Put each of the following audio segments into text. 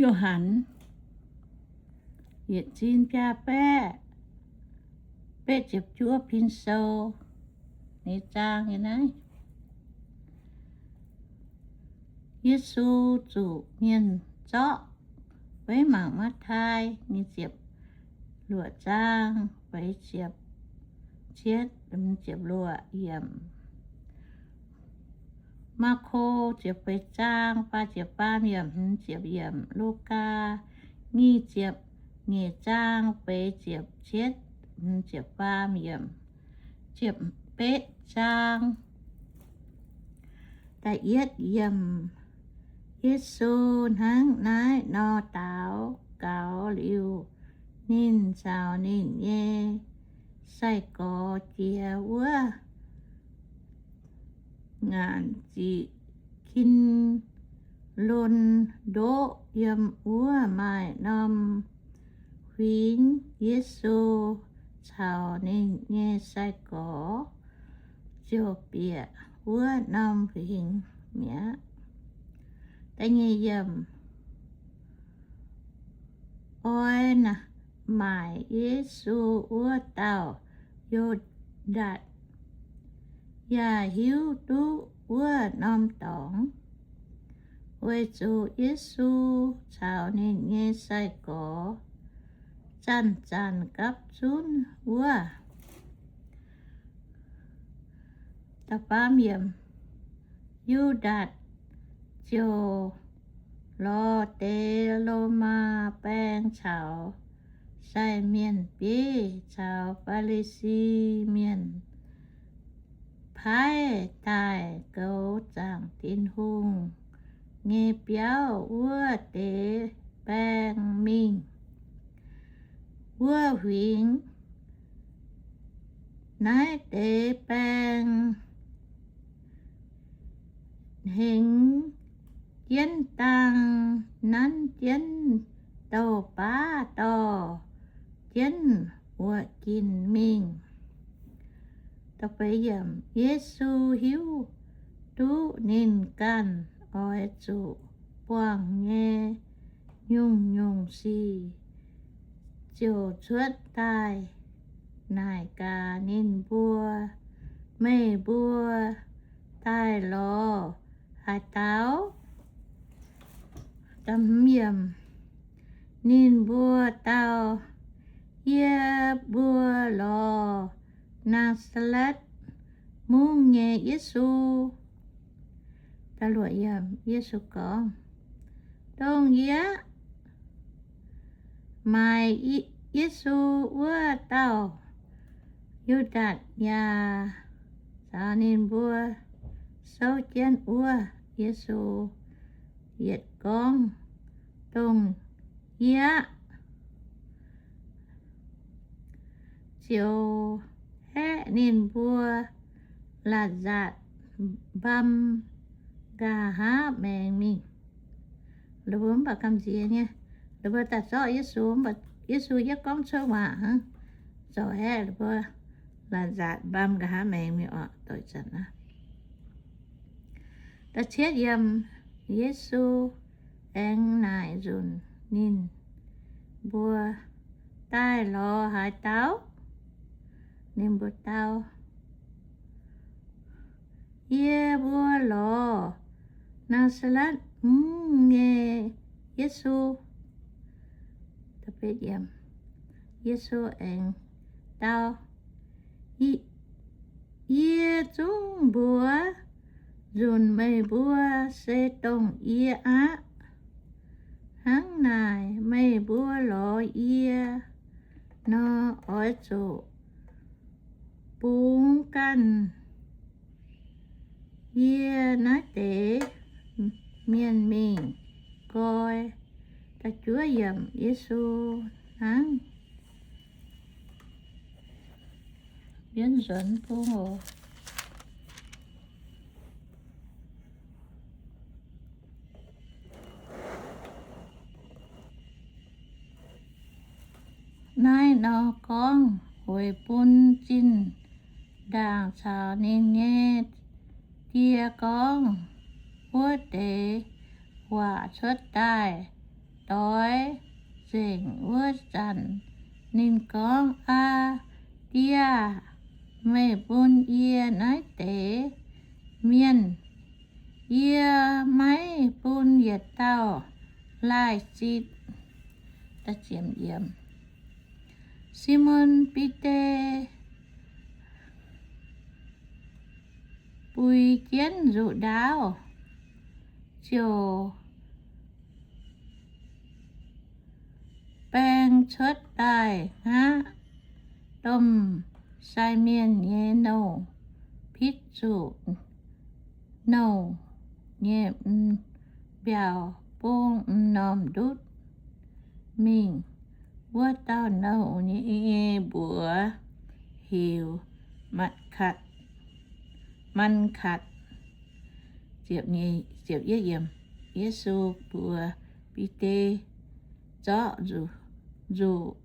Yo^han yietc zinh biaa baeqv betv ziepc juov pin sou nyei zaang nyei naaiv. Yesu zuqc mienh zorqv. Beiv mangc Matv^taai nyei ziepc luoqc zaang feix ziepc cietv, ziepc luoqc yiemc. Maako ziepc feix zaang faah ziepc faam yiemc, hmz ziepc yiemc. Lugaa nyic ziepc nyeic zaang feix ziepc cietv, hmz ziepc faam yiemc, ziepc betv zaang. Da'yietv yiemc. Yesu hnangv naaiv nor daux gaux liuz, ninh caux ninh nyei sai-gorx jiex wuov ngaanc ziqc Kin^lon Ndoqv. Yiem wuov maaih norm huingx, Yesu caux ninh nyei sai-gorx ziouc bieqc wuov norm huingx mi'aqv. Da'nyeic yiemc. Oix maaic Yesu wuov dauh Yu^ndaatc yaac hiuv duqv wuov norm dorngx, weic zuqc Yesu caux ninh nyei sai-gorx zanc-zanc gapv zunv wuov. Yu^ndaatc ziouc lorz deix Lomaa baeng caux sai mienh bieiv caux Faa^li^si Mienh paaiv daaih goux zaangc Tin-Hungh nyei biauv wuov deix baeng mingh wuov huingx. Naaiv deix baeng hengx jienv dang, nanv jienv douh baav dorh jienv wuoqc ginc mingh. Yesu hiuv duqv ninh ganh oix zuqc buangh nyei nyungc-nyungc sic, ziouc cuotv daaih naaic gaax ninh mbuo, Meih mbuo daaih lorz haaix dauh? Ninh mbuo dau, Yie mbuo lorz Naa^saa^letv Mungv nyei Yesu. Yesu gorngv, Dongh yie maaic Yesu wuov dauh. Yu^ndaatc yaac caux ninh mbuo souv jienv wuov. Yesu yietc gorngv, Dongh yie aqv, ziouc haeqv ninh mbuo laatc nzaatc mbam nqa'haav maengx mingh. Ninh mbuo mv baac gamh nziex nyei, ninh mbuo daaih zorqv Yesu, mv baac Yesu yaac gorngv cuotv waac hnangv, ziouc haeqv ninh mbuo laatc nzaatc mbam nqa'haav maengx mingh oc. Doix zanc aqv. Da'cietv yiemc. Yesu aengx naaic nzunc ninh mbuo, Daaih lorz haaix dauh? Ninh mbuo dau, Yie mbuo lorz Naa^saa^letv Mungv nyei Yesu. Yesu aengx dau, Yie zungv mbuox nzunc meih mbuo se dongh yie aqv. Hnangv naaic meih mbuo lorz yie nor, oix zuqc bungx ganh yie naaiv deix mienh mingh nqoi. Yesu hnangv mbienv nzuonx bung oc. Naaiv nor gorngv weic bun zinh ndaangc caux ninh nyei die gorngv wuov deix waac cuotv daaih. doix nzengc wuov zanc, ninh gorngv, Aa Die aah! Meih bun yie naaiv deix mienh, yie maiv bun yietc dauh laaih zitc. Simon Bide bui jienv nzuqc ndaauv, ziouc baeng cuotv daaih hngaqv domh sai mienh nyei nouh, pitv zuqc nouh nyei m'biaauc bung m'normh ndutv mingh. Wuov dauh nouh nyei mbuox heuc Maan^katc. Yesu mbuox Bide, Zorqv nzuqc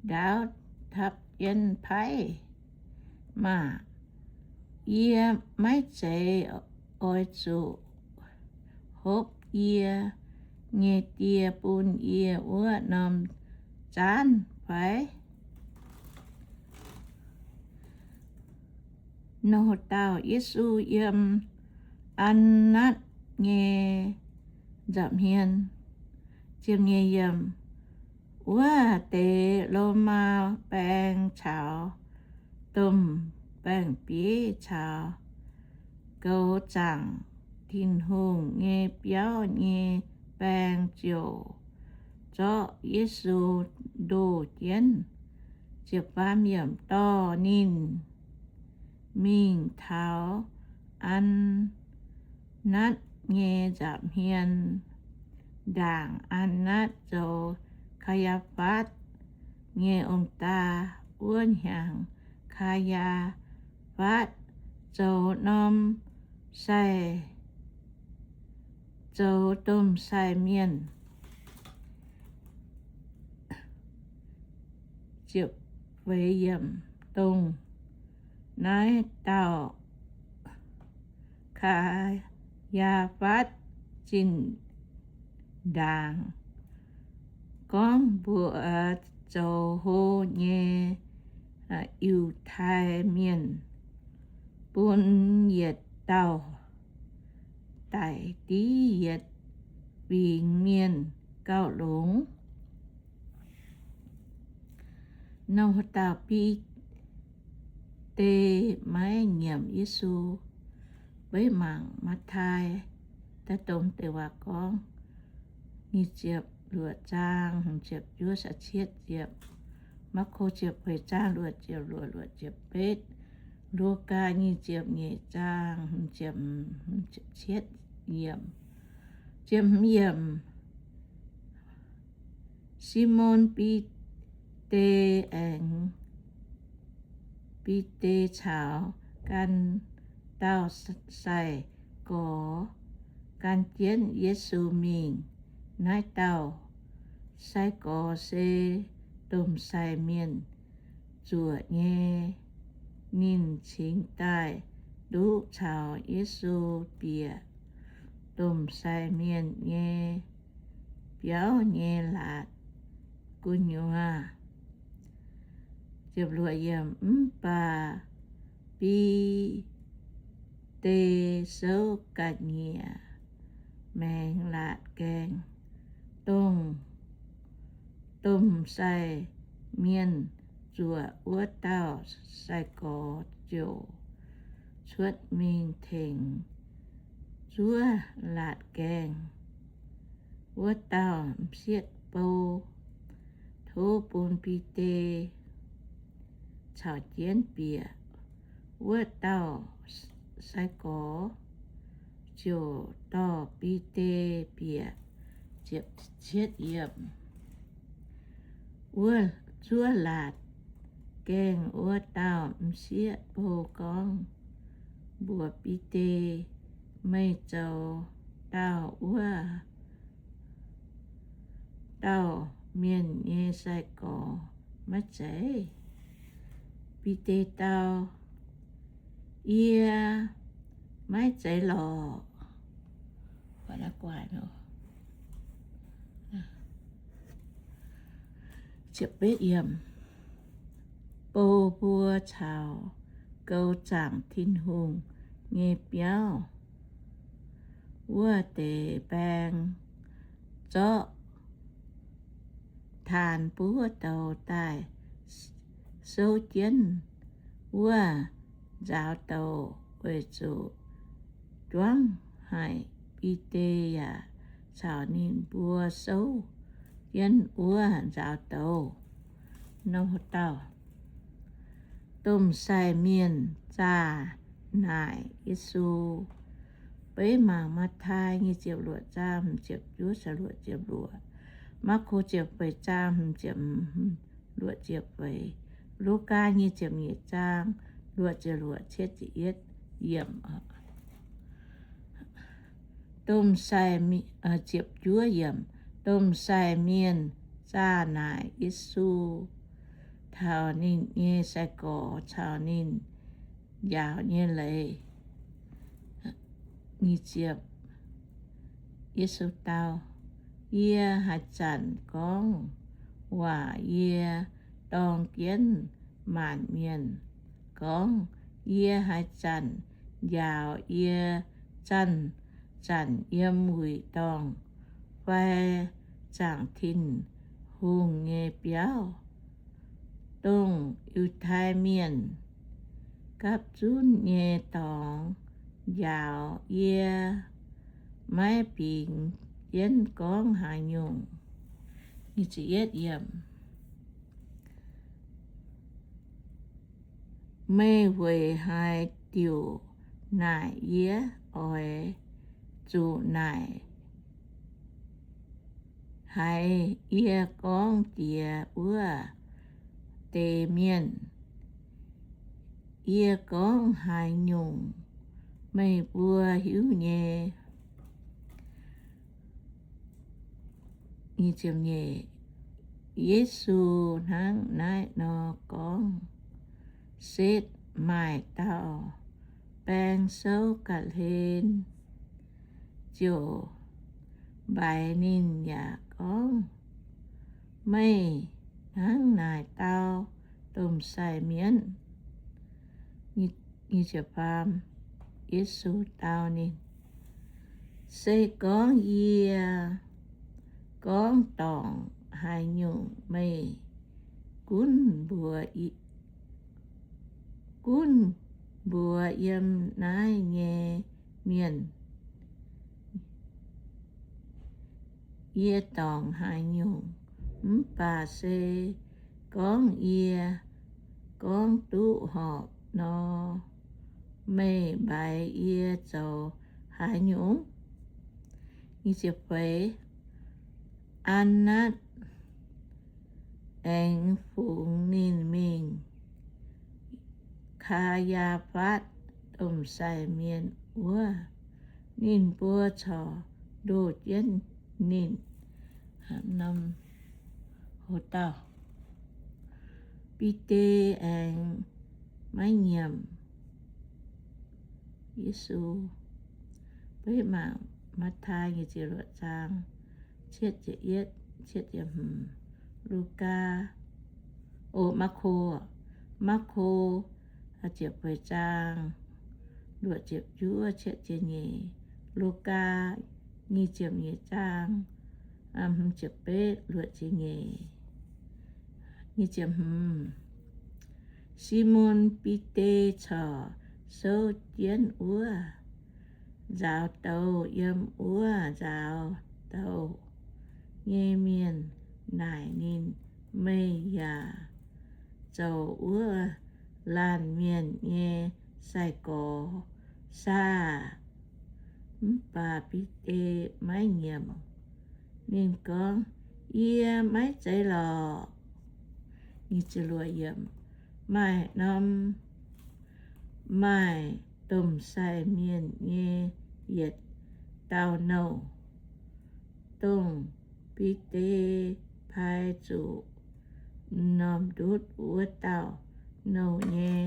ndaauv dapv jienv paaiv maah! Yie maiv zeiz oix zuqc hopv yie nyei Die bun yie wuov norm zaanv fai? Nouh dauh Yesu yiem Annatv nyei nza'hmien. Wuov deix Lomaa baeng caux domh baeng-bieiv caux goux zaangc Tin-Hungh nyei biauv nyei baeng ziouc zorqv Yesu ndoh jienv. Dorh ninh mingh taux Annatv nyei nza'hmien. Ndaangc Annatv zoux Kaa^yaa^fatv nyei ong-daa. Wuov hnyangx Kaa^yaa^fatv zoux norm sai, zoux domh sai mienh. Dongh naaiv dauh Kaa^yaa^fatv zinh ndaangc gorngv mbuox zoux hlo nyei Yiutai Mienh, bun yietc dauh daic div yietc fingx mienh gauh longx. Nouh dauh Bide maiv nyiemc Yesu. Beiv mangc Matv^tai da'dongh deix waac gorngv nyic ziepc luoqc zaang hmz ziepc juov caux cietv ziepc, Maako ziepc feix zaang luoqc ziepc luoqc, luoqc ziepc betv, Lugaa nyic ziepc nyeic zaang hmz ziepc, hmz ziepc cietv yiemc, ziepc hmz yiemc. Simon Bide aengx, Bide caux ganh dauh sai-gorx gan jienv Yesu mingh. Naaiv dauh sai-gorx se domh sai mienh zuoqc nyei. Ninh cingx daaih duqv caux Yesu bieqc domh sai mienh nyei biauv nyei laatc gu'nyuoz. Mv baac Bide souv ga'nyiec maengx laatc gaengh, dongh domh sai mienh zuoqc wuov dauh sai-gorx ziouc cuotv mingh tengx zuov laatc gaengh. Wuov dauh m'sieqv bou tov bun Bide caux jienv bieqc. Wuov dauh sai-gorx ziouc dorh Bide bieqc. Wuov zuov laatc gaengh wuov dauh m'sieqv bou gorngv mbuox Bide, Meih zoux dauh wuov dauh mienh nyei sai-gorx maiv zeiz? Bide dau, Yie maiv zeiz lorqc. Bou mbuo caux gou zaangc Tin-Hungh nyei biauv wuov deix baeng zorqv taanx buov douz daaih souv jienv wuov nzaaux douz, weic zuqc juangv haic. Bide yaac caux ninh mbuo souv jienv wuov nzaaux douz. Domh sai mienh zaah naaic Yesu. Beiv mangc Matv^tai nyic ziepc luoqc zaang hmz ziepc juov caux luoqc ziepc luoqc, Maako ziepc feix zaang hmz ziepc hmz luoqc ziepc feix, Lugaa nyic ziepc nyeic zaang luoqc ziepc luoqc cietv ziepc yietv yiemc. Domh sai, ziepc juov yiemc. Domh sai mienh zaah naaic Yesu taux ninh nyei sai-gorx caux ninh njaaux nyei leiz. Yesu dau, Yie haaix zanc gorngv waac yie dorng jienv maanc mienh gorngv, yie haaix zanc njaaux yie zanc-zanc yiem wuic dorngh fai zaangc Tin-Hungh nyei biauv, dongh Yiutai Mienh gapv zunv nyei dorngx njaaux yie, maiv bingx jienv gorngv haaix nyungc. Meih weic haaix diuc naaic yie? Oix zuqc naaic haiz yie gorngv jiex wuov deix mienh. Yie gorngv haaix nyungc, meih mbuo hiuv nyei. Yesu hnangv naaiv nor gorngv, setv maaih dauh baeng souv ga'hlen, ziouc mbaix ninh yaac gorngv, Meih hnangv naaic dau domh sai mienh? Yesu dau ninh, Se gorngv yie gorngv dorngc haaix nyungc, meih gunv mbuox, gunv mbuox yiem naaiv nyei mienh yie dorngc haaix nyungc. Mv baac se gorngv yie gorngv duqv horpc nor, meih mbaix yie zoux haaix nyungc? An^natv aengx fungx ninh mingh Kaa^yaa^fatv domh sai mienh wuov. Ninh mbuo corc ndoh jienv ninh. Bide aengx maiv nyiemc Yesu. Beiv mangc Matv^tai nyic ziepc luoqc zaang cietv ziepc yietv, cietv ziepc hmz. Lugaa, o, Maako, Maako ziepc feix zaang luoqc ziepc juov cietv ziepc nyeic. Lugaa nyic ziepc nyeic zaang hmz ziepc betv luoqc ziepc nyeic. Nyic ziepc hmz. Simon Bide corc souv jienv wuov nzaaux douz. Yiem wuov nzaaux douz nyei mienh naaic ninh, Meih yaac zoux wuov laanh mienh nyei sai-gorx saah? Mv baac Bide maiv nyiemc. Ninh gorngv, Yie maiv zeiz lorqc. Maaih norm maaih domh sai mienh nyei yietc dauh nouh, dongh Bide pai zuqc m'normh ndutv wuov dauh nouh nyei.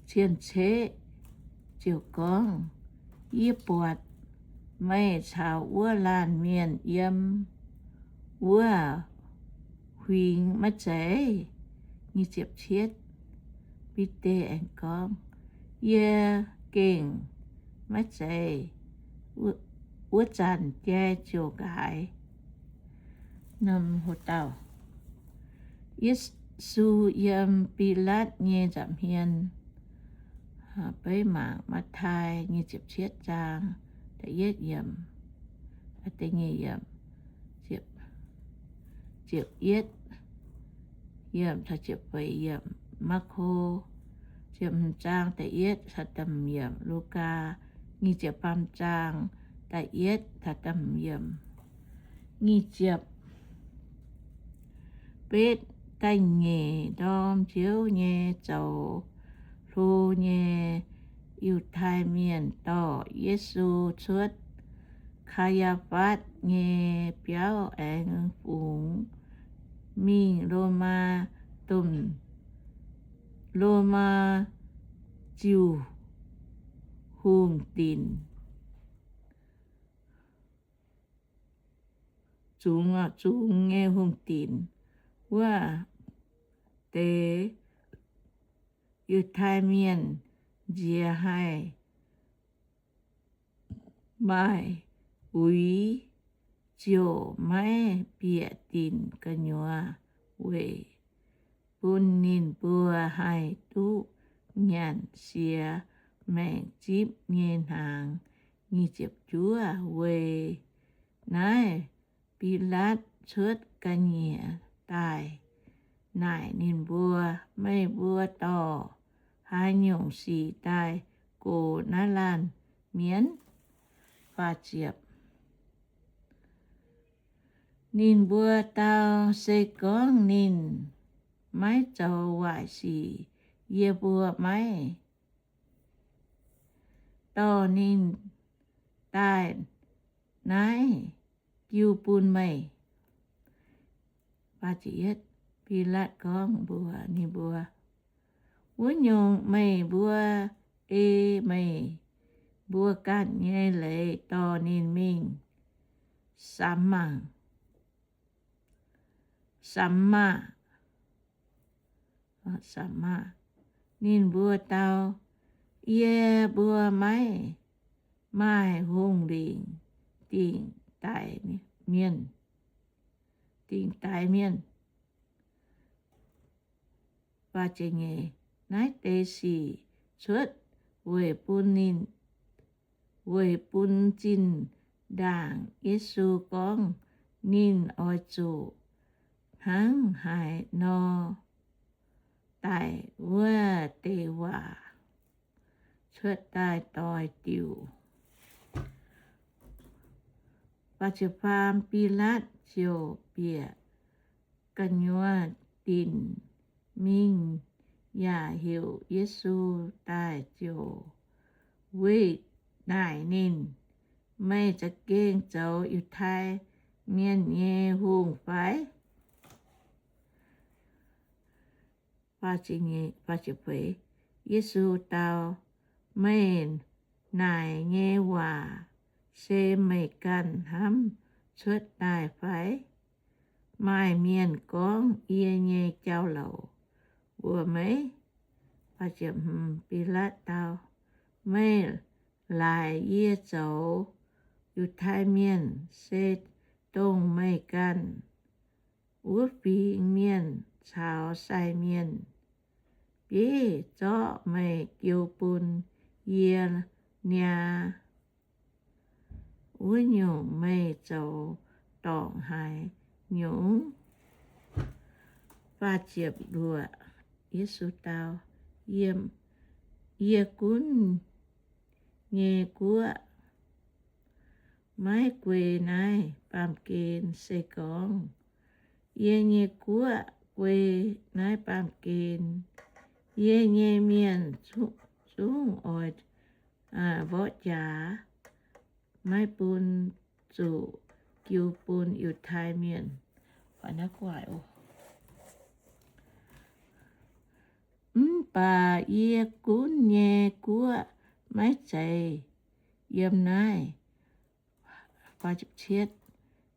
Cien-ceqv ziouc gorngv, Yie buatc meih caux wuov laanh mienh yiem wuov huingx maiv zeiz? Bide aengx gorngv, Yie gengh maiv zeiz. Wuov zanc jai ziouc nqaaix. Yesu yiem Bilaatv nyei nza'hmien. Beiv mangc Matv^taai nyic ziepc cietv zaang da'yietv yiemc, da'nyeic yiemc, ziepc yietv yiemc caux ziepc feix yiemc. Maako ziepc hmz zaang da'yietv caux da'hmz yiemc. Lugaa nyic ziepc faam zaang da'yietv caux da'hmz yiemc. Nyic ziepc betv. Da'nyeic ndorm nziouv nyei zoux hlo nyei Yiutai Mienh dorh Yesu cuotv Kaa^yaa^fatv nyei biauv aengx fungx mingh Lomaa domh, Lomaa ziuh hungh dinc, zungx, zungx nyei hungh dinc. Wuov deix Yiutai Mienh nziex haih maaih uix, ziouc maiv bieqc dinc gu'nyuoz weic bun ninh mbuo haih duqv nyanc siex maengc zipv nyei hnaangx. Nyic ziepc juov. Weic naaiv Bilaatv cuotv ga'nyiec daaih naaic ninh mbuo, Meih mbuo dorh haaix nyungc sic daaih gox naaiv laanh mienh? Ninh mbuo dau, Se gorngv ninh maiv zoux waaic sic, yie mbuo maiv dorh ninh daaih naaiv jiu bun meih. Bilaatv gorngv mbuox ninh mbuo, Wuov nyungc, meih mbuo ei meih mbuo ganh nyei leiz dorh ninh mingh samx maah, samx maah. Ninh mbuo dau, Yie mbuo maiv maaih hungh lingc dingc daix mienh, dingc daix mienh. Naaiv deix sic cuotv weic bun ninh, weic bun zinh ndaangc Yesu gorngv ninh oix zuqc hnangv haaix nor daic wuov deix waac cuotv daaih doix diuc. Bilaatv ziouc bieqc gu'nyuoz dinc mingh yaac heuc Yesu daaih ziouc weih naaic ninh, Meih za'gengh zoux Yiutai Mienh nyei hungh fai? Yesu dau, Meih naaic nyei waac se meih ganh hnamv cuotv daaih fai? Maaih mienh gorngv yie nyei jauv-louc mbuox meih. Bilaatv dau, Meih laaix yie zoux Yiutai Mienh, se dongh meih ganh wuov fingx mienh caux sai mienh bieiv zorqv meih jiu bun yie niaa. Wuov nyungc, meih zoux dorngc haaix nyungc? Yesu dau, Yie gunv nyei guoqv maiv guei naaiv baamh gen. Se gorngv yie nyei guoqv guei naaiv baamh gen, yie nyei mienh zungv oix mborqv jaax, maiv bun zuqc jiu bun Yiutai Mienh. Mv baac yie gunv nyei guoqv maiv zeiz yiem naaiv.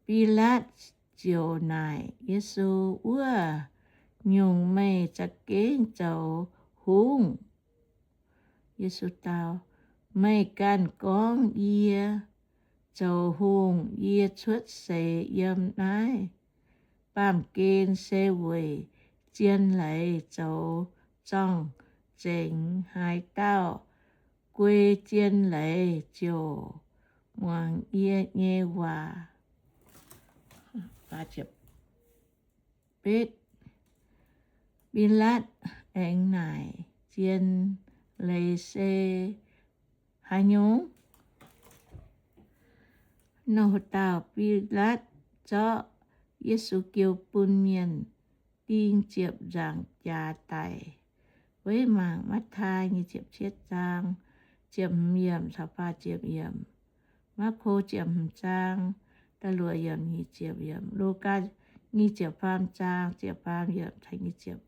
Bilatv ziouc naaic Yesu, Wuov nyungc, meih za'gengh zoux hungh? Yesu dau, Meih ganh gorngv yie zoux hungh. Yie cuotv seix yiem naaiv baamh gen se weic zien leiz zoux zorng-zengx. Haaix dauh guei zien leiz ziouc muangx yie nyei waac. Bilatv aengx naaic, Zien leiz se haaix nyungc? Nor dauh Bilatv zorqv Yesu jiu bun mienh ding ziepc nzaangc jaax daic. Weic mangc Matv^taai nyic ziepc cietv zaang ziepc hmz yiemc caux faah ziepc yiemc, Maako ziepc hmz zaang da'luoqc yiemc nyic ziepc yiemc, Lugaa nyic ziepc faam zaang ziepc faam yiemc caux nyic ziepc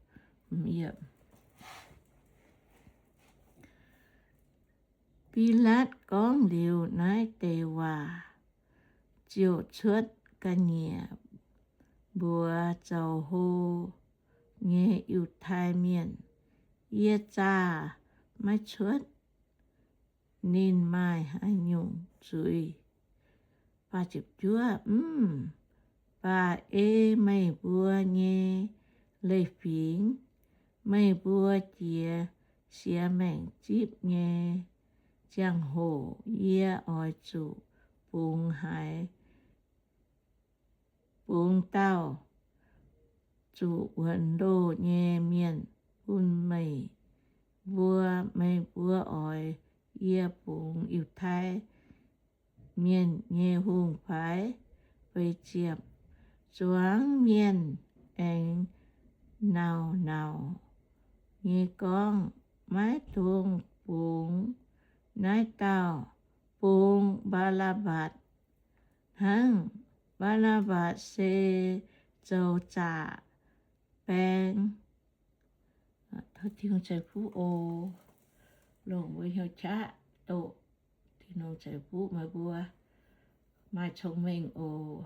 hmz yiemc. Bilatv gorngv liuz naaiv deix waac, ziouc cuotv ga'nyiec mbuox zoux hlo nyei Yiutai Mienh, Yie zaah maiv cuotv ninh maaih haaix nyungc zuiz. Mv baac ei meih mbuo nyei leiz-fingx, meih mbuo jiex siex maengc zipv nyei ziangh hoc yie oix zuqc bungx haaix, bungx dauh zuqc wuonx loh nyei mienh bun meih mbuo. Meih mbuo oix yie bungx Yiutai Mienh nyei hungh fai? Feix ziepc, zuangx mienh aengx nauc nauc nyei gorngv, Maiv dungx bungx naaiv dauh, bungx Mbaa^naa^mbatc hnangv. Mbaa^naa^mbatc se zoux zaqc baeng. Tov Tin-Hungh ceix fuqv oc. Longc mbuo hnyouv qaqv doqc Tin-Hungh ceix fuqv meih mbuo maaih cong-mengh oc.